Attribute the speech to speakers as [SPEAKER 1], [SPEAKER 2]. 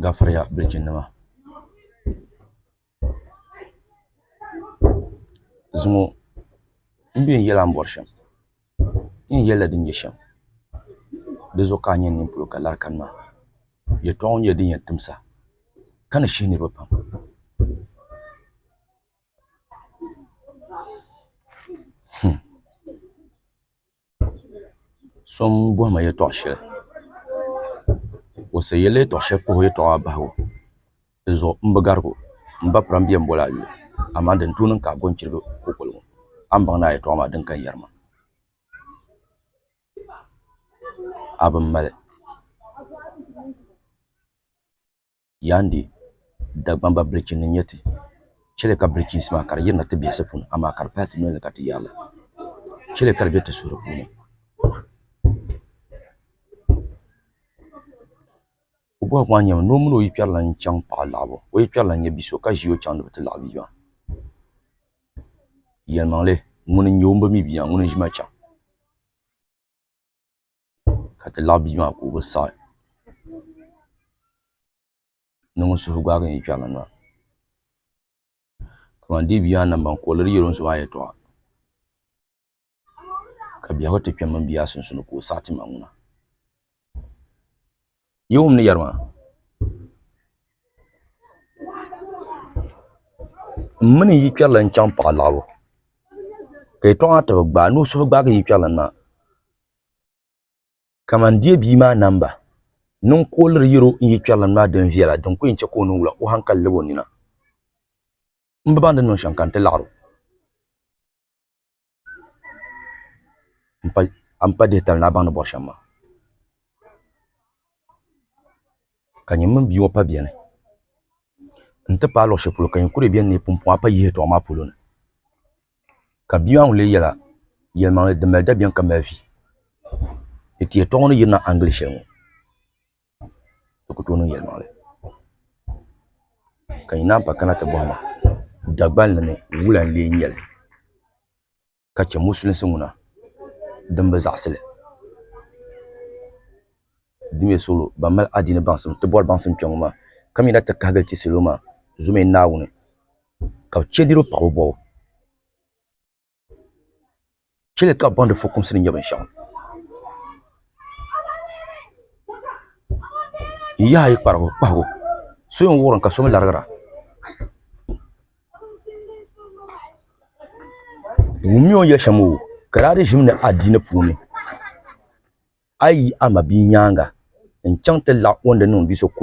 [SPEAKER 1] Gafariya bilichinnima zuŋɔ n bi yɛn yɛli a ni bɔri shɛm n yɛn yɛlila din nyɛ shɛm di zuɣu ka a nyɛ n nini polo ka lari kani maa yɛltɔɣa ŋɔ nyɛla din yɛn timsa ka ni shihi niriba pam. So n-bɔhi ma yɛltɔɣ shɛli o sa yɛlila yɛltɔɣ shɛli pahi o yɛltɔɣa maa bahigu di zuɣu m bi garig o m ba pira m-beni boli a yuli amaa din tooi niŋ ka a go n-chirigi kukoli ŋɔ a ni baŋ ni a yɛltɔɣa maa din ka n yɛri maa a bi mali. Yandi, Dagbamba bilichini n-nyɛ ti. Chɛli ka bilichinsi maa ka di yirina ti biɛhisi puuni amaa ka di pahi ti noli ni ka ti yɛri li. Chɛli ka di be ti suhuri puuni. O bɔhigu maa nyɛmi ni o mini o yikpɛrilana n-chaŋ paɣa laɣibu. O yikpɛrilana n-nyɛ bi so ka ʒi o chaŋ ni bɛ ti laɣi bia maa. Yɛlimaŋli, ŋuni n-nyɛ o m-bi mi bia maa, ŋuni n-ʒi ma chaŋ. Ka ti laɣi bia maa ka o bi saɣi ni ŋun suhu gbaagi n yi kpɛrina maa. Kaman dii bia maa nambani ka o liri yɛl o ni zo maa yɛltɔɣa ka biɛhigu ti kpɛm mini bia maa sunsuuni ka o saɣi ti ma ŋuna. Yi wum ni yɛri maa? M mini n yi kpɛrila n-chaŋ paɣa laɣibu ka yɛltɔɣa maa ti bi gbaai ni o suhu gbaagi n yi kpɛrila maa. Kaman deei bia maa namba niŋ ka o liri yɛr o n yi kpɛrilim maa din viɛla din ku yɛn chɛ ka o niŋ wula o haŋkali lab o nina. M bi baŋ di ni niŋ shɛm ka n ti laɣir o. A ni pa dihitali ni a baŋ ni bɔri shɛm maa. Ka nyini mini bia ŋɔ pa beni nti paai luɣ shɛli polo ka nyin kuri beni ni pumpɔŋɔ a pa yihi yɛtɔɣa maa polo ni. Ka bia maa ŋun lee yɛla, Yɛlimaŋli, di mali dabiɛm ka mali vi. Di ti yɛtɔɣa ŋɔ ni yirina a ni gili shɛli ŋɔ, di ku tooi niŋ yɛlimaŋli. Ka yi naan pa kana ti bɔhi ma, Dagbanli ni wula n-lee nyɛ li ka chɛ musulinsi ŋuna din bi zaɣisi li? Di mi solo ban mali adiini baŋsim ti bɔri baŋsim kpɛŋ ŋɔ maa ka mi na ti kahigili ti salo maa zumi Naawuni ka bɛ chɛ niriba paɣibu bɔbu. Chɛli ka bɛ baŋdi fukumsi ni nyɛ binshɛɣu. N yaha yi kparigu kpahigu so yɛn wuɣirim ka so mi larigira. Wummiya o ni yɛli shɛm ŋɔ ka daa di ʒimi ni adiini puuni. A yi yi a ma bia nyaaŋa n-chaŋ ti laɣ o ni di niŋ bi so kuli.